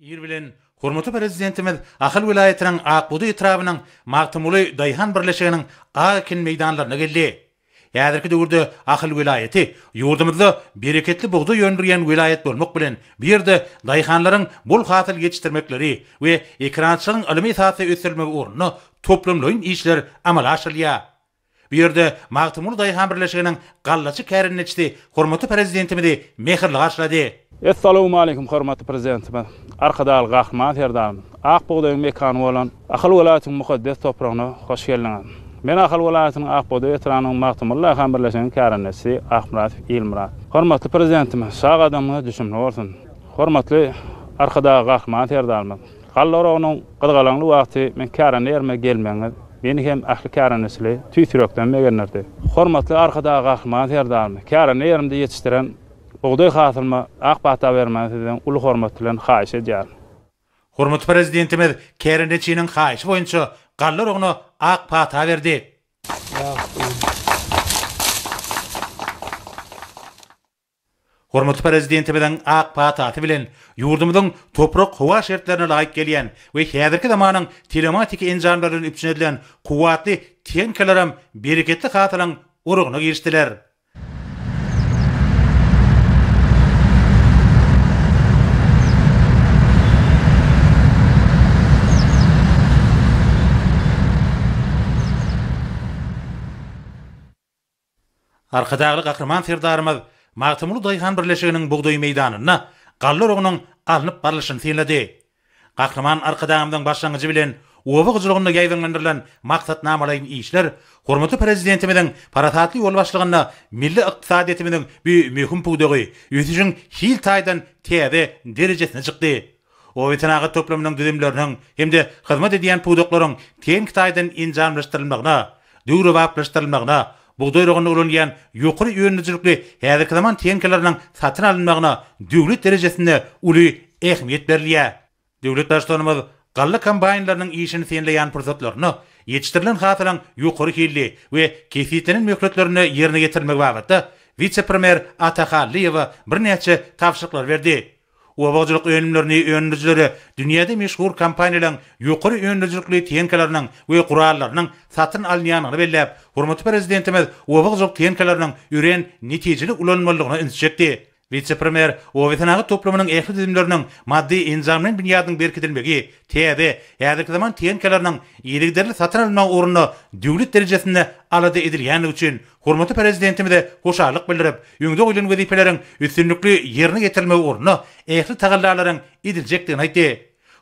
Ir bilen hormatly Prezidentimiz Ahal welaýatynyň Ak bugdaý etrabynyň Magtymguly daýhan birleşiginiň ak ekin meýdanlaryna geldi. Häzirki döwürde Ahal welaýaty ýurdumyzda bereketli bugdaý öndürýän welaýat bolmak bilen, bu ýerde daýhanlaryň bol hasyl ýetişdirmekleri we ekerançylygyň ylmy esasda ösdürilmegi ugrunda toplumlaýyn işler amala aşyrylýar. Bu ýerde Magtymguly daýhan birleşiginiň gallaçy kärendeçisi hormatly Prezidentimizi mähirli garşylady. Essalawmaleýkim hormatly Prezidentimiz Arkadagly Gahryman Serdarymyz! Ak bugdaýyň mekany bolan Ahal welaýatynyň mukaddes topragyna hoş geldiňiz! Men Ahal welaýatynyň Ak bugdaý etrabynyň Magtymguly daýhan birleşiginiň kärendeçisi Akmyradow Ilmyrat. Hormatly Prezidentimiz, şa gadamyňyz düşümli bolsun! Hormatly Arkadagly Gahryman Serdarymyz! Galla oragynyň gyzgalaňly wagty men kärende ýerime gelmegiňiz meni hem ähli kärendeçili tüýs ýürekden begendirdi. Hormatly Arkadag Gahryman Serdarymyz, kärende ýerimde ýetişdiren bugdaý hasylyma ak pata bermegini sizden uly hormat bilen haýyş edýärin. Hormatly Prezidentimiz kärendeçiniň haýyşy boýunça galla oragyna ak pata berdi. Hormatly Prezidentimiziň ak patasy bilen ýurdumyzyň toprak-howa şertlerine laýyk gelýän we häzirki zamanyň telematiki enjamlary bilen üpjün edilen kuwwatly tehnikalaram bereketli hasylyň oragyna girişdiler. Arkadagly Gahryman Serdarymyz Magtymguly daýhan birleşiginiň bugdaý meýdanynda galla oragynyň alnyp barlyşyny synlady. Gahryman Arkadagymyzyň başlangyjy bilen oba hojalygynda ýaýbaňlandyrylan maksatnamalaýyn işler hormatly Prezidentimiziň parasatly ýolbaşçylygynda milli ykdysadyýetimiziň bu möhüm pudagy ösüşiň hil taýdan täze derejesine çykdy. Oba-senagat toplumynyň düzümleriniň hem-de hyzmat edýän pudaklaryň tehniki taýdan enjamlaşdyrylmagyna, döwrebaplaşdyrylmagyna, bugdaý oragynda ulanylýan ýokary öndürijilikli häzirki zaman tehnikalarynyň satyn alynmagyna döwlet derejesinde uly ähmiýet berilýär. Döwlet Baştutanymyz galla kombaýnlarynyň işini synlaýan pursatlarynda ýetişdirilen hasylyň ýokary hilli we kesgitlenen möhletlerinde ýerine ýetirilmegi babatda wise-premýer Ata Hallyýewe birnäçe tabşyryklary berdi. Oba hojalyk önümlerini öndürijilere dünýäde meşhur kompaniýalaryň ýokary öndürijilikli tehnikalarynyň we gurallarynyň satyn alynýandygyny belläp, hormatly Prezidentimiz oba hojalyk tehnikalarynyň örän netijeli ulanylmalydygyna ünsi çekdi. Wise-premýer obasenagat toplumynyň ähli düzümleriniň maddy-enjamlaýyn binýadynyň berkidilmegi, täze, häzirki zaman tehnikalarynyň yzygiderli satyn alynmagy ugrunda döwlet derejesinde alada edilýändigi üçin Hormatly Prezidentimize hoşallyk bildirip, öňde goýlan wezipeleriň üstünlikli ýerine ýetirilmegi ugrunda ähli tagallalaryň ediljekdigini aýtdy.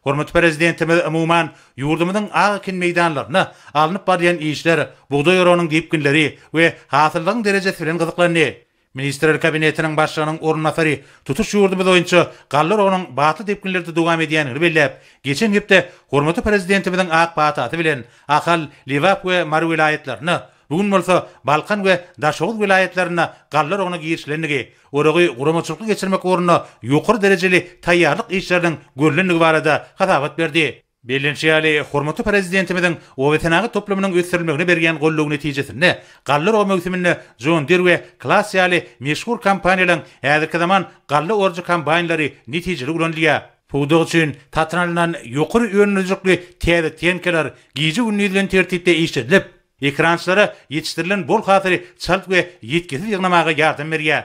Hormatly Prezidentimiz, umuman, ýurdumyzyň ak ekin meýdanlarynda alnyp barylýan işler, bugdaý oragynyň depginleri we hasyllygyň derejesi bilen gyzyklandy. Ministrler Kabinetiniň Başlygynyň orunbasary tutuş ýurdumyz boýunça galla oragynyň batly depginlerde dowam edýändigini belläp, geçen hepde hormatly Prezidentimiziň ak patasy bilen Ahal, Lebap we Mary welaýatlarynda Bu gün bolsa Balkan we Daşoguz welaýatlarynda galla oragyna girişilendigi, oragy guramaçylykly geçirmek ugrunda ýokary derejeli taýýarlyk işleriniň görlendigi barada hasabat berdi. Bellenişi ýaly, hormatly Prezidentimiziň obasenagat toplumynyň ösdürilmegine berýän goldawy netijesinde, galla oragy möwsüminde John Deere we Claas ýaly meşhur kompaniýalaryň häzirki zaman galla orujy kombaýnlary netijeli ulanylýar. Pudak üçin satyn alnan ýokary öndürijilikli täze tehnikalar gije-gündizleýin tertipde işledilip, Ekrançylara ýetişdirilen bol hasyly çalt we ýitgisiz ýygnamaga ýardam berýär.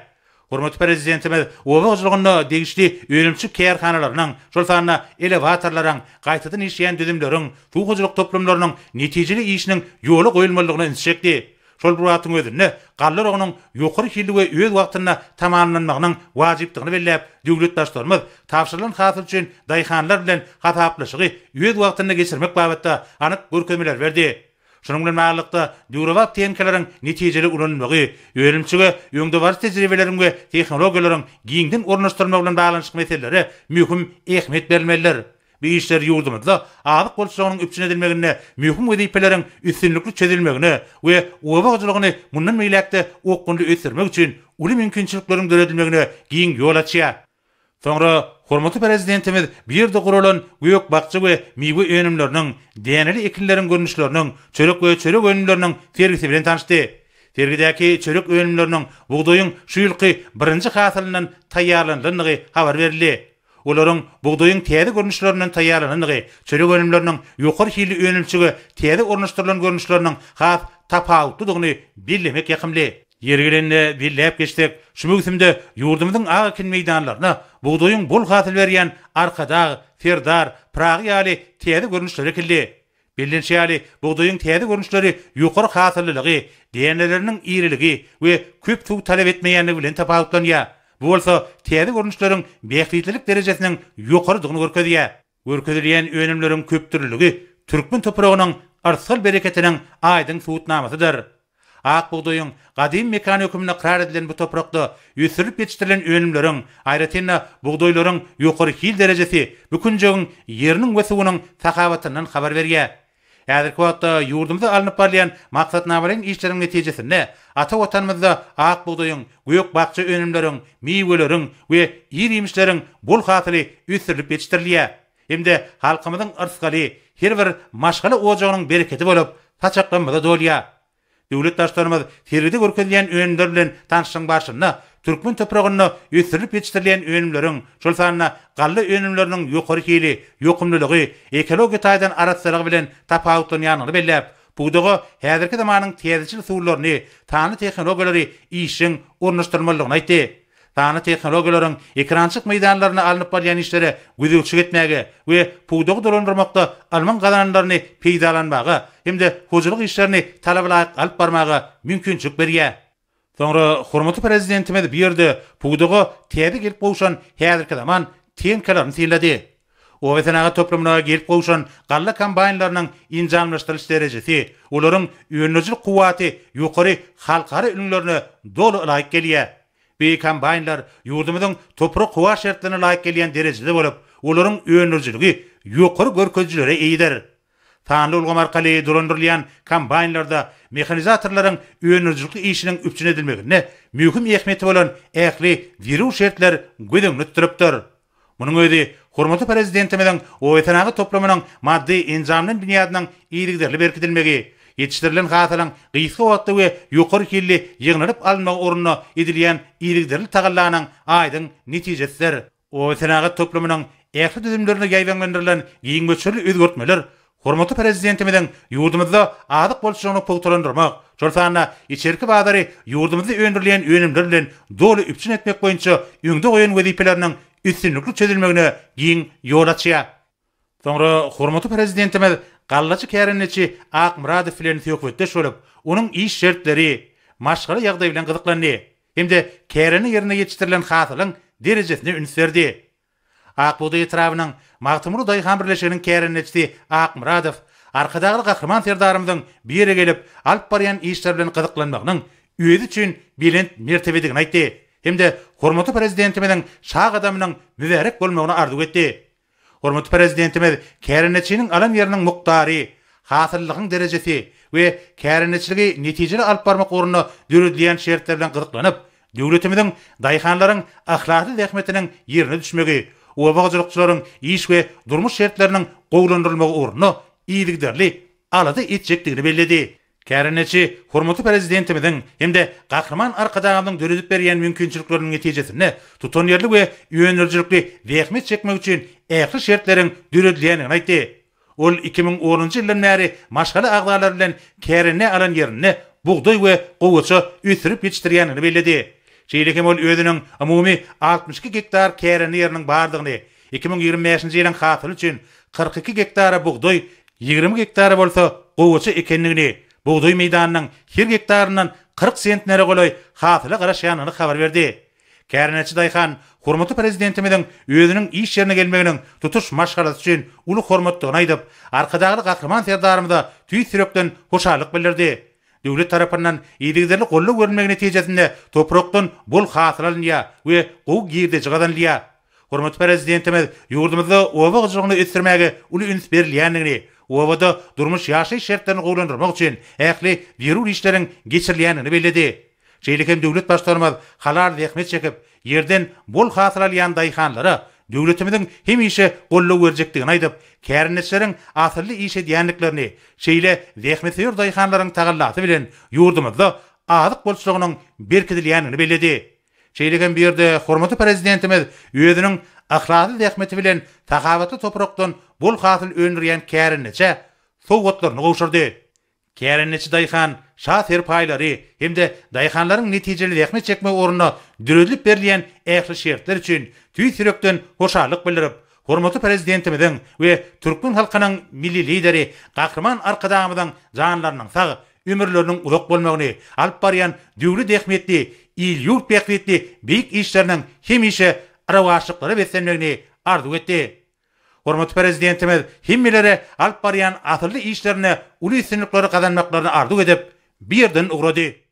Hormatly Prezidentimiz oba hojalygynda degişli önümçilik kärhanalarynyň, şol sanda elewatorlaryň, gaýtadan işleýän düzümleriň, suw hojalyk toplumlarynyň netijeli işiniň ýola goýulmalydygyna ünsi çekdi. Şol bir wagtyň özünde, galla oragynyň ýokary hilli we öz wagtynda tamamlanmagynyň wajypdygyny belläp, döwlet Baştutanymyz tabşyrylan hasyl üçin daýhanlar bilen hasaplaşygy öz wagtynda geçirmek babatda anyk görkezmeleri berdi. Şunuň bilen baglylykda, döwrebap tehnikalaryň netijeli ulanylmagy, önümçige öňdebaryjy tejribeleriň we tehnologiýalaryň giňden ornaşdyrylmagy bilen baglanyşykly meselelere möhüm ähmiýet berilmelidir. Bu işler ýurdumyzda azyk bolçulygynyň üpjün edilmeginde möhüm wezipeleriň üstünlikli çözülmegine we oba hojalygyny mundan beýläk-de okgunly ösdürmek üçin uly mümkinçilikleriň döredilmegine giň ýol açýar. Soňra hormatly Prezidentimiz bu ýerde guralan gök-bakja we miwe önümleriniň, däneli ekinleriň görnüşleriniň, çörek we çörek önümleriniň sergisi bilen tanyşdy. Sergidäki çörek önümleriniň bugdaýyň şu ýylky birinji hasylyndan taýýarlanylandygy habar berildi. Olaryň bugdaýyň täze görnüşlerinden taýýarlanandygy, çörek önümleriniň ýokary hilli önümçige täze ornaşdyrylan görnüşleriniň has tapawutlydygyny bellemek ýakymly. Ýeri gelende belläp geçsek, şu möwsümde ýurdumyzyň ak ekin meýdanlaryna bugdaýyň bol hasyl berýän Arkadag, Serdar, Pyragy ýaly täze görnüşleri ekildi. Bellenişi ýaly, bugdaýyň täze görnüşleri ýokary hasyllylygy, däneleriniň iriligi we köp suw talap etmeýänligi bilen tapawutlanýar. Bu bolsa täze görnüşleriň bähbitlilik derejesiniň ýokarydygyny görkezýär. Görkezilýän önümleriň köpdürlüligi türkmen topragynyň yrsgal-bereketiniň aýdyň subutnamasydyr. Ak bugdaýyň gadymy mekany hökmünde ykrar edilen bu toprakda ösdürilip ýetişdirilen önümleriň, aýratyn-da, bugdaýlaryň ýokary hil derejesi bu künjegiň ýeriniň we suwunyň sahawatyndan habar berýär. Häzirki wagtda ýurdumyzda alnyp barylýan maksatnamalaýyn işleriň netijesinde ata Watanymyzda ak bugdaýyň, gök-bakja önümleriň, miweleriň we ir-iýmişleriň bol hasyly ösdürilip ýetişdirilýär hem-de halkymyzyň yrsgaly her bir maşgala ojagynyň berekedi bolup, saçaklarymyza dolýar. Döwlet Baştutanymyz sergide görkezilýän önümler bilen tanyşlygyň barşynda türkmen topragynda ösdürilip ýetişdirilýän önümleriň, şol sanda galla önümleriniň ýokary hili, ýokumlylygy, ekologiýa taýdan arassalygy bilen tapawutlanýandygyny belläp, pudaga häzirki zamanyň täzeçil usullaryny, sanly tehnologiýalary işjeň ornaşdyrmalydygyny aýtdy. Sanly tehnologiýalaryň ekrançyk meýdanlarynda alnyp barylýan işlere gözegçilik etmäge we pudagy dolandyrmakda ylmyň gazananlaryny peýdalanmaga hem-de hojalyk işlerini talabalaýyk alyp barmaga mümkinçilik berýär. Soňra hormatly Prezidentimiz bu ýerde pudaga täze gelip gowşan häzirki zaman tehnikalaryny synlady. Oba senagat toplumyna gelip gowşan galla kombaýnlarynyň enjamlaşdyrylyş derejesi, olaryň öndürijilik kuwwaty ýokary halkara ülňülerine doly ylaýyk gelýär. Bu kombaýnlar ýurdumyzyň toprak-howa şertlerine laýyk gelýän derejede bolup, olaryň öndürijiligi ýokary görkezijilere eýedir. Sanly ulgam arkaly dolandyrylýan kombaýnlarda mehanizatorlaryň öndürijilikli işiniň üpjün edilmeginde möhüm ähmiýeti bolan ähli zerur şertler göz öňünde tutulypdyr. Munuň özi hormatly Prezidentimiziň obasenagat toplumynyň maddy-enjamlaýyn binýadynyň yzygiderli berkidilmegi, ýetişdirilen hasylyň gysga wagtda we ýokary hilli ýygnalyp alynmagy ugrunda edilýän yzygiderli tagallanyň aýdyň netijesidir. Obasenagat toplumynyň ähli düzümlerinde ýaýbaňlandyrylan giň möçberli özgertmeler Hormatly Prezidentimiziň ýurdumyzda azyk bolçulygyny pugtalandyrmak, şol sanda içerki bazary ýurdumyzda öndürilýän önümler bilen doly üpjün etmek boýunça öňde goýan wezipeleriniň üstünlikli çözülmegine giň ýol açýar. Soňra hormatly Prezidentimiz gallaçy kärendeçi Akmyradow bilen söhbetdeş bolup, onuň iş şertleri, maşgala ýagdaýy bilen gyzyklandy hem-de kärende ýerinde ýetişdirilen hasylyň derejesine üns berdi. Ak bugdaý etrabynyň Magtymguly daýhan birleşiginiň kärendeçisi Akmyradow Arkadagly Gahryman Serdarymyzyň bu ýere gelip, alyp barýan işleri bilen gyzyklanmagynyň özi üçin belent mertebedigini aýtdy hem-de hormatly Prezidentimiziň şa gadamynyň mübärek bolmagyny arzuw etdi. Hormatly Prezidentimiz kärendeçiniň alan ýeriniň mukdary, hasyllylygyň derejesi we kärendeçiligi netijeli alyp barmak ugrunda döredilýän şertler bilen gyzyklanyp, Döwletimiziň daýhanlaryň yhlasly zähmetiniň ýerine düşmegi, oba hojalykçylaryň iş we durmuş şertleriniň gowulandyrylmagy ugrunda yzygiderli alada etjekdigini belledi. Kärendeçi hormatly Prezidentimiziň hem-de Gahryman Arkadagymyzyň döredip berýän mümkinçilikleriniň netijesinde tutanýerli we öndürijilikli zähmet çekmek üçin ähli şertleriň döredilýändigini aýtdy. Ol 2010-njy ýyldan bäri maşgala agzalary bilen kärendä alan ýerinde bugdaý we gowaça ösdürip ýetişdirýändigini belledi. Şeýle hem ol özüniň umumy 62 gektar kärende ýeriniň bardygyny, 2025-nji ýylyň hasyly üçin 42 gektara bugdaý, 20 gektara bolsa gowaça ekendigini, bugdaý meýdanynyň her gektaryndan 40 sentnere golaý hasyla garaşýandygyny habar berdi. Kärendeçi daýhan hormatly Prezidentimiziň özüniň iş ýerine gelmeginiň tutuş maşgalasy üçin uly hormatdygyny aýdyp, Arkadagly Gahryman Serdarymyza tüýs ýürekden hoşallyk bildirdi. Döwlet tarapyndan yzygiderli goldaw berilmegi netijesinde toprakdan bol hasyl alynýar we gowy girdeji gazanylýar. Hormatly Prezidentimiz ýurdumyzda oba hojalygyny ösdürmäge uly üns berilýändigini, obada durmuş-ýaşaýyş şertlerini gowulandyrmak üçin ähli zerur işleriň geçirilýändigini belledi. Şeýle hem döwlet Baştutanymyz halal zähmet çekip, ýerden bol hasyl alýan daýhanlara döwletimiziň hemişe goldaw berjekdigini aýdyp, kärendeçileriň asylly iş edýändiklerini, şeýle zähmetsöýer daýhanlaryň tagallasy bilen ýurdumyzda azyk bolçulygynyň berkidilýändigini belledi. Şeýle hem bu ýerde hormatly Prezidentimiz özüniň yhlasly zähmeti bilen sahawatly toprakdan bol hasyl öndürýän kärendeçä sowgatlaryny gowşurdy. Kärendeçi daýhan şa serpaýlary hem-de daýhanlaryň netijeli zähmet çekmegi ugrunda döredilip berilýän ähli şertler üçin tüýs ýürekden hoşallyk bildirip, hormatly Prezidentimiziň we türkmen halkynyň Milli Lideri Gahryman Arkadagymyzyň janlarynyň sag, ömürleriniň uzak bolmagyny, alyp barýan döwlet ähmiýetli, il-ýurt bähbitli beýik işleriniň hemişe rowaçlyklara beslenmegini arzuw etdi. Hormatly Prezidentimiz hemmelere alyp barýan asylly işlerinde uly üstünlikleri gazanmaklaryny arzuw edip, bu ýerden ugrady.